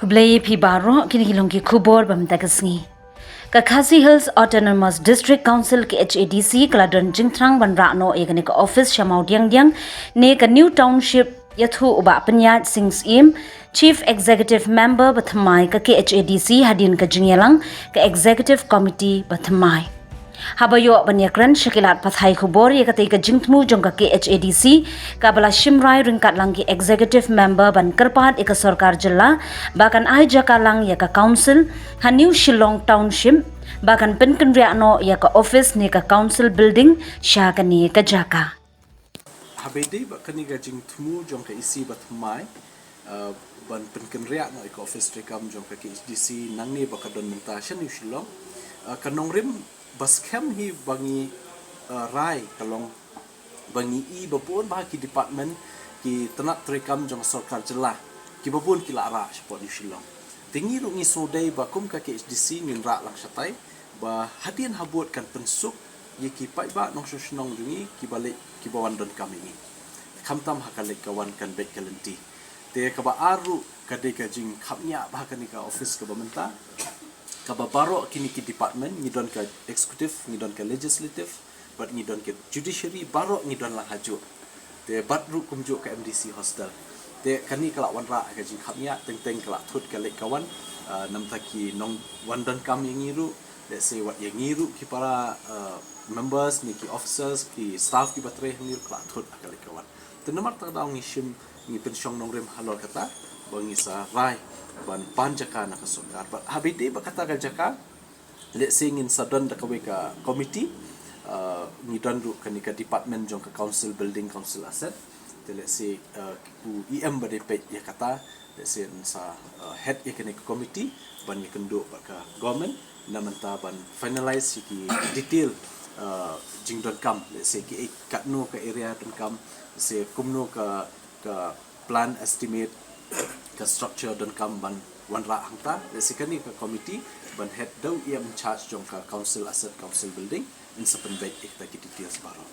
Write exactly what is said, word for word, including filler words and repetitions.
Khublei phi baroh, kine ki long ki khubor ba mynta ka sngi. Ka Khasi Hills Autonomous District Council, K H A D C, ka la don jingthrang ban rah noh ïa kane ka office sha Mawdiangdiang ne ka New Township, ïathuh u Bah Pynïaid Sing Syiem, Chief Executive Member ba thymmai ka K H A D C, hadien ka jingïalang ka Executive Committee ba thymmai. Haba ïoh ban ïakren sha ki lad pathai khubor ïa katei ka jingthmu jong ka K H A D C, kaba la shim rai ryngkat lang ki Executive Member ban kyrpad ïa ka sorkar jylla ba kan ai jaka lang ïa ka Council ha New Shillong Township, ba kan pynkynriah noh ïa ka office ne ka Council Building sha kane ka jaka. Haba ïadei bad kane ka jingthmu jong ka E C ba thymmai, uh, ban pynkynriah noh ïa ka office treikam jong ka K H A D C nangne ba ka don mynta sha New Shillong, uh, ka nongrim ba skhem hi ba ngi, uh, rai ka long ba ngi i ba bun bah ki department, ki tnat treikam jong ka sorkar jylla, kiba bun ki la rah shapoh New Shillong. Te ngi ruh ngi sngewdei ba kum ka K H A D C ngin rah lang shatai, ba hadien habud kan pynsuk ïa ki paidbah nongshong shnong jong ngi kiba leit, kiba wan donkam ïa ngi. Khamtam ha ka leit ka wan kan beit ka lynti. Te kaba ar ruh ka dei ka jingkhapngiah ba ha kane ka office kaba mynta, kaba baroh kine ki department, ngi don ka executive, ngi don ka legislative, bad ngi don ka judiciary, baroh ngi don lang hajuh. Te bad ruh kumjuh ka M D C hostel. Te kane ka la wanrah ka jingkhapngiah, teng teng ka la thut ka leit ka wan, uh, namar ki nongwan donkam ïa ngi ruh, let's say wat ïa ngi ruh ki para, uh, members ne ki officers, ki staff kiba trei ha ngi ruh ka la thut ka leit ka wan. Te namar kata ka daw ngi shim, ngi pynshong nongrim halor kata, ba ngi sa rai ban pan jaka na ka sorkar. Bad haba ïadei bad kata ka jaka, let's say ngin sa don da kawei ka committee, uh, ngi don ruh kane ka department jong ka Council Building, Council Asset. Te let's say, uh, u E M ba dei peit ïa kata, let's say yn sa, uh, head ïa kane ka committee ban ïakynduh bad ka government na mynta ban finalize ïa ki detail, uh, jingdonkam, let's say ki ei katno ka area donkam, let's say kumno ka, ka plan estimate, ka structure donkam ban wanrah hangta, let's say kane ka committee ban head da u E M in charge jong ka Council Asset, Council Building, yn sa pynbeit ïa kita ki details baroh.